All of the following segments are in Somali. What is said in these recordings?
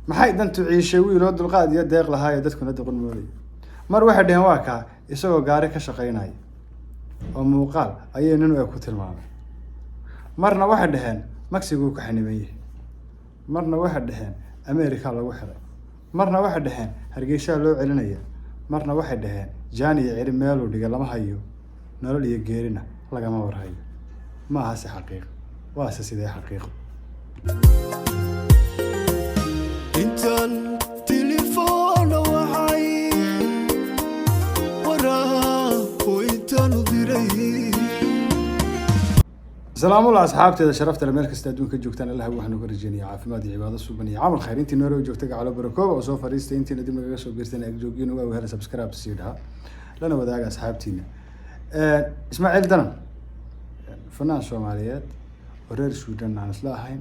Maxay dantu ciishay wiiloo dulqaad iyo deeq lahaayo, dadkuna doqon moodaya. Mar waxay dhaheen waa kaa isagoo gaari ka shaqaynaya oo muuqaal ayay nin u eg ku tilmaamay. Marna waxay dhaheen Meksiguu ku xaniban yahay. Marna waxay dhaheen America lagu xiray. Marna waxay dhaheen Hargeysaa loo celinaya. Marna waxay dhaheen jaan iyo ciri meeluu dhigay lama hayo, nolol iyo geerina lagama warhayo. Ma aha se xaqiiq, waase sidee xaqiiqo? Intaan telefoona waxay waraaqo intaanu diray. Salaamullah asxaabteeda sharafta leh, meel kasta adduunka joogtaan, Allah waxaanu ka rajeynaya caafimaad iyo cibaado suban iyo camal khayr. Intii noore joogta, gacalo barakooba oo soo fadhiistay. Intiina dib nagaga soo biirtay agjoogin waa wehela, subscribe sii dhaha, lana wadaaga asxaabtiina. Ismaaciil Danan, fanaan Soomaaliyeed oo reer Sweden aan isla ahayn,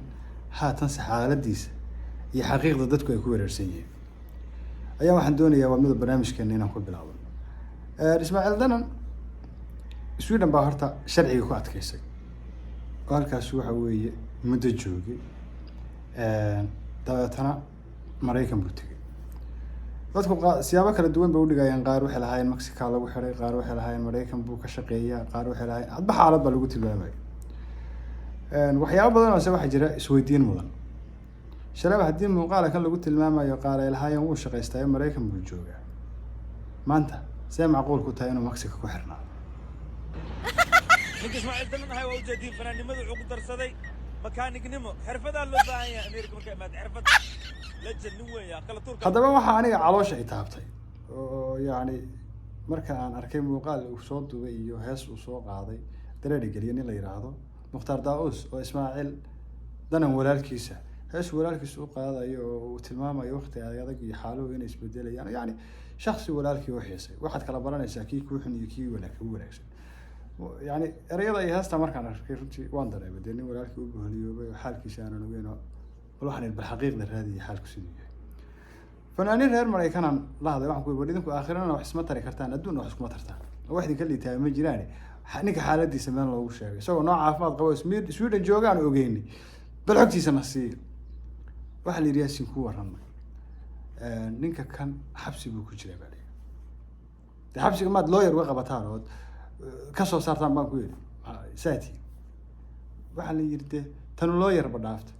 haatanse xaaladiisa iyo xaqiiqda dadku ay ku wareersan yihiin ayaa waxaan doonayaa waa mida barnaamijkeena inaan ku bilaabo. Ismaaciil Danan Sweden baa horta sharciga ku adkeysay oo halkaas waxa weeye muddo joogay, dabeetana Maraykan buu tegey. Dadku siyaabo kala duwan bay udhigayaan. Qaar waxay lahaayeen Mexica lagu xiray, qaar waxay lahaayeen Maraykan buu ka shaqeeyaa, qaar waxay lahaayeen hadba xaalad baa lagu tilmaamaya. Waxyaabo badan oo se waxaa jira isweydiin mudan. Shalaba haddii muuqaala kan lagu tilmaamayo qaar ay lahaayeen wuu shaqaystaayo, Maraykan buu joogaa, maanta see macquul ku tahay inuu Mexico ku xirnaado? Ninka Ismaaciil Danan ahay waa ujeediin, fanaannimada wuxuu ku darsaday makaanignimo. Xirfadaa loo baahan yahay Amerika marka imaad, xirfad legend nin weyn yaa kala turka. Haddaba waxaa aniga caloosha i taabtay oo yacni marka aan arkay muuqaal uu soo duubay iyo hees uu soo qaaday dareeri geliya nin la yidhaahdo Mukhtaar Daa-uus oo Ismaaciil Danan walaalkiisa, hees walaalkiisa u qaadayo oo uu tilmaamayo waqti adag iyo xaaluhu inay isbedelayaan, yacni shaksi walaalkii u xiisay. Waxaad kala baranaysaa kii kuu xun iyo kii wanaag kugu wanaagsan. Yani ereyada iyo heesta markaan arkay, runtii waan dareemay dee nin walaalkii u boholiyoobay oo xaalkiisa aanan ogeyn oo bal waxaan idhi bal xaqiiqda raadiya xaalku siduu yahay. Fanaaniin reer Maraykanaan la hadlay, waxaan ku yidhi war idinku aakhirana wax isma tari kartaan, adduunna wax iskuma tartaan oo wax idinka liitaa ma jiraan. Ninka xaaladiisa meel loogu sheegay isagoo noo caafimaad qabo Sweden joogaan ogeynay, bal xogtiisa na siiya. Waxaa la yidhi Yaasin ku warramay, ninka kan xabsi buu ku jiraa baa la yidhi. Dee xabsiga maad lawyer uga qabataan ood ka soo saartaan baan ku yidhi saati. Waxaa la yidhi dee tanu lawyer ba dhaafta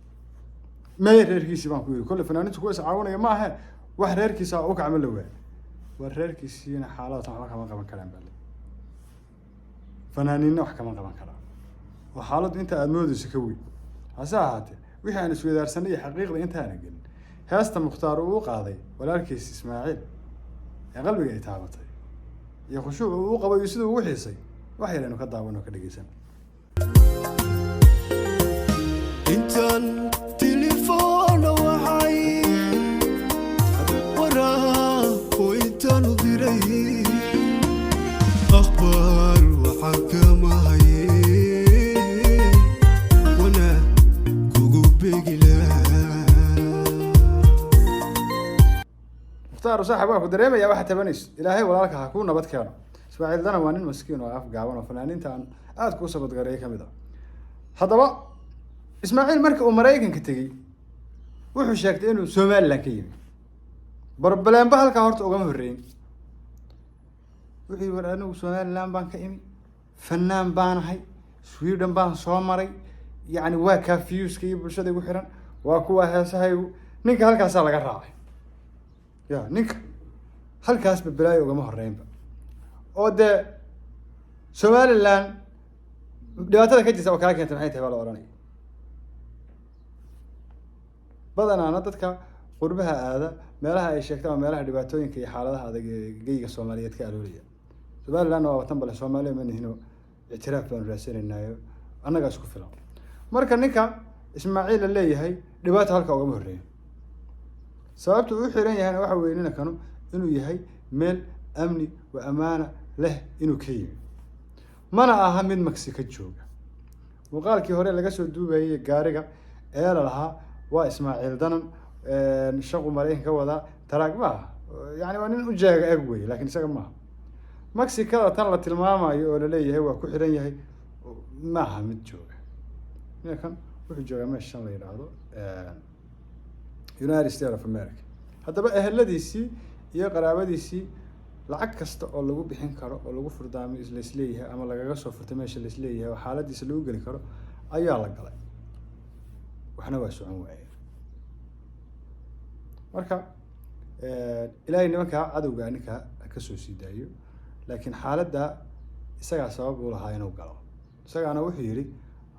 maya reerkiisi baan ku yidhi. Kolle fanaaniintu kuwa is caawinaya ma ahe, wax reerkiisa u kacma la waay. War reerkiisiina xaaladatan waxba kama qaban karaan baa la, fanaaniinna wax kama qaban karaan oo xaaladdu inta aada moodayso ka weyn. Hase ahaatee wixii aan isweydaarsanay iyo xaqiiqda intaana gelin, heesta Mukhtaar uu u qaaday walaalkiis Ismaaciil ee qalbiga ay taabatay iyo khushuuc uu u qabay iyo siduu ugu xiisay, wax yar aynu ka daawano, ka dhegeysan. Intaan telefoona waxay waraaqo intaanu diray akhbaar waxaan kama hayay wana kugu beegilaa. Mukhtaar saaxib, waa ku dareemayaa waxa tabanayso. Ilaahay walaalka ha kuu nabad keeno. Ismaaciil Danan waa nin maskiin oo af gaaban oo fanaaniinta aan aada kuu sabadgareeyay ka mid ah. Haddaba Ismaaciil marka uu Maraykanka tegey wuxuu sheegtay inuu Somaliland ka yimi. Barbaleenba halkaa horta ugama horreyn. Wuxuu yihi war anigu Somaliland baan ka imi, fanaan baanahay, Sweden baan soo maray, yacni waa kaa viewska iyo bulshada igu xiran, waa kuwa heesahaygu. Ninka halkaasaa laga raacay ya, ninka halkaasba balaayo ugama horreynba oo dee Somaliland dhibaatada ka jirta oo kaa keentay maxay tahay baa la odhanaya. Badanaana dadka qurbaha aada meelaha ay sheegtaan waa meelaha dhibaatooyinka iyo xaaladaha adag ee geyga Soomaaliyeed ka aloolaya. Somalilandna waa watan, bale Soomaaliya ma nihino, ictiraaf baanu raadsanaynaayo, annagaa isku filan. Marka ninka Ismaaciil la leeyahay dhibaato halka ugama horreeyo. Sababta uu u xiran yahayna waxa weeye ninkanu inuu yahay meel amni wa amaana leh inuu ka yimi, mana aha mid Mexico jooga. Muuqaalkii hore laga soo duubayay gaariga ee la lahaa waa Ismaaciil Danan, shaqu Maraykan ka wadaa, taraag ma aha, yani waa nin u jeega eg wey, laakiin isaga maaha. Mexicada tan la tilmaamayo oo laleeyahay waa ku xiran yahay ma aha mid jooga. Ninkan wuxuu joogaa meesha shan la yidhaahdo United States of America. Haddaba eheladiisii iyo qaraabadiisii lacag kasta oo lagu bixin karo oo lagu furdaamiyo laisleeyahay ama lagaga soo furtay meesha laisleeyahay oo xaaladiisa lagu geli karo ayaa la galay, waxna waa socon waayeen. Marka Ilaahay nimankaa cadowga ninkaa ha ka soo sii daayo, laakiin xaaladda isagaa sabab uu lahaa inuu galo. Isagaana wuxuu yidhi,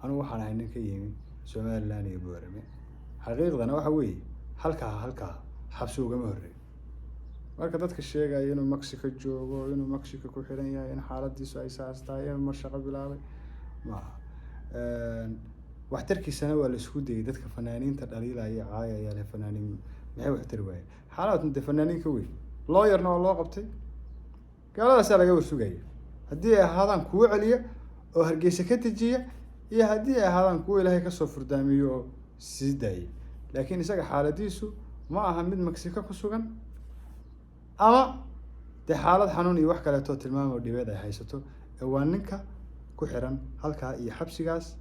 "Anigu waxaan ahay nin ka yimi Somaliland iyo Boorame." Xaqiiqdana waxa weeye halkaa xabsi ugama horreeyo. Marka dadka sheegaya inuu Mexico joogo, inuu Mexico ku xiran yahay, in xaaladiisu ay saas tahay, inuu mar shaqo bilaabay, maaha. Waxtarkiisana waa la isku dayay. Dadka fanaaniinta dhaliilaya, caayaya, leh fanaaniin maxay wax tari waayeen, xaalad de fanaaniin ka weyn. Looyarna waa loo qabtay, gaaladaasaa laga warsugaya haddii ay ahaadaan kuwo celiya oo Hargeysa ka dejiya iyo haddii ay ahaadaan kuwo Ilaahay kasoo furdaamiyo oo sii daayay. Laakiin isaga xaaladiisu ma aha mid Mexico ku sugan ama dee xaalad xanuun iyo wax kaleeto tilmaamo dhibeed ay haysato, ee waa ninka ku xiran halkaa iyo xabsigaas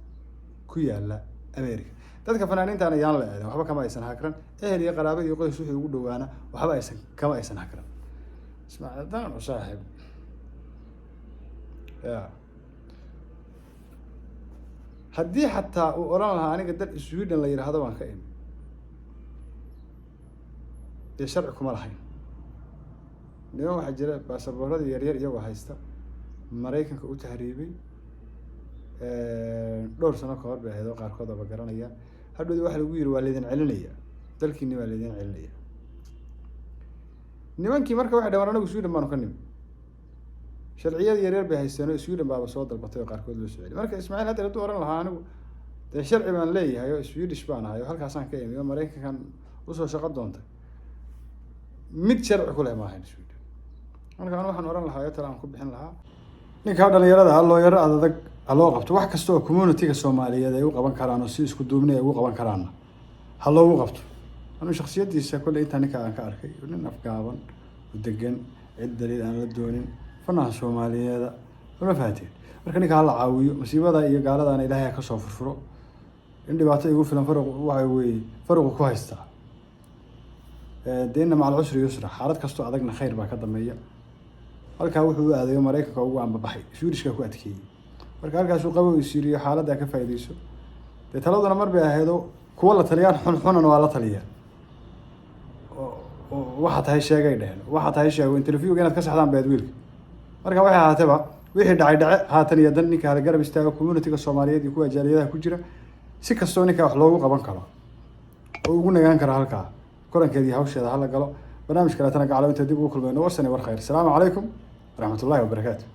ku yaala America. Dadka fanaaniintana yaan la eedan, waxba kama aysan hakran. Ehel iyo qaraabo iyo qoys wixii ugu dhowaana waxba aysan kama aysan hakran. Ismaaciil Dan oo saaxiib ya, haddii xataa uu odhan lahaa aniga dal Sweden la yidhaahdo baan ka imi, dee sharci kuma lahayn. Niman waxaa jira baasaboorada yaryar iyagoo haysta Maraykanka u tahriibay dhowr sano ka hor bay ahayd oo qaarkood aba garanaya. Hadhowdi waxaa lagu yiri, "Waa laydin celinaya, dalkiini waa laydin celinaya." Nimankii marka waxay dhahan, "Anagu Sweden baanu ka nimi." Sharciyada yaryar bay haysteen oo Sweden baaba soo dalbatay oo qaarkood loo soo celiy. Marka Ismaaciil hadda hadduu ohan lahaa, "Anigu dee sharci baan leeyahay oo Swedish baan ahay oo halkaasaan ka imi oo Maraykankan usoo shaqo doontay," mid sharci ku leh ma ahayn Sweden. Marka anu waxaan ohan lahaa oo tale aan ku bixin lahaa, ninkaa dhalinyarada ha looyaro adag ha loo qabto. Wax kasta oo community-ga Soomaaliyeed ay u qaban karaan oo si isku duubni ay ugu qaban karaanna ha loogu qabto. Anu shaksiyadiisa kolley intaa ninka aan ka arkay, nin afgaaban oo degan, cid daliil aan la doonin, fanaha Soomaaliyeeda, ma fahanteen? Marka ninka hala caawiyo, masiibada iyo gaaladana Ilaahay ha kasoo furfuro. In dhibaato igu filan faraq waxa weeye faraqu ku haystaa. Dee إن مع العسر يسرا, xaalad kastoo adagna khayr baa ka dambeeya. Halkaa wuxuu u aadayo Maraykanka ugu ambabaxay, Swedishka ku adkeeyey. Marka halkaasuu qabow isiiriyo, xaaladdaa ka faa'iideyso. Dee taladuna mar bay ahayd oo kuwa la taliyaan xunxunan waa la taliyaa oo waxaa tahay sheegay dheheen, waxaa tahay sheego, interviewga inaad ka saxdaan baad wiilka. Marka waxay ahaateba, wixii dhacay dhace. Haatan iyo dan ninka hala garab istaago, community-ga Soomaaliyeed iyo kuwa jaaliyadaha ku jira, si kastoo ninka wax loogu qaban karo oo ugu nagaan karo halkaa korankeedii hawsheeda hala galo. Barnaamij kaleetana gacalo inta dib ugu kulmayno, warsani war khayr. Asalaamu calaykum waraxmatullahi wabarakaatu.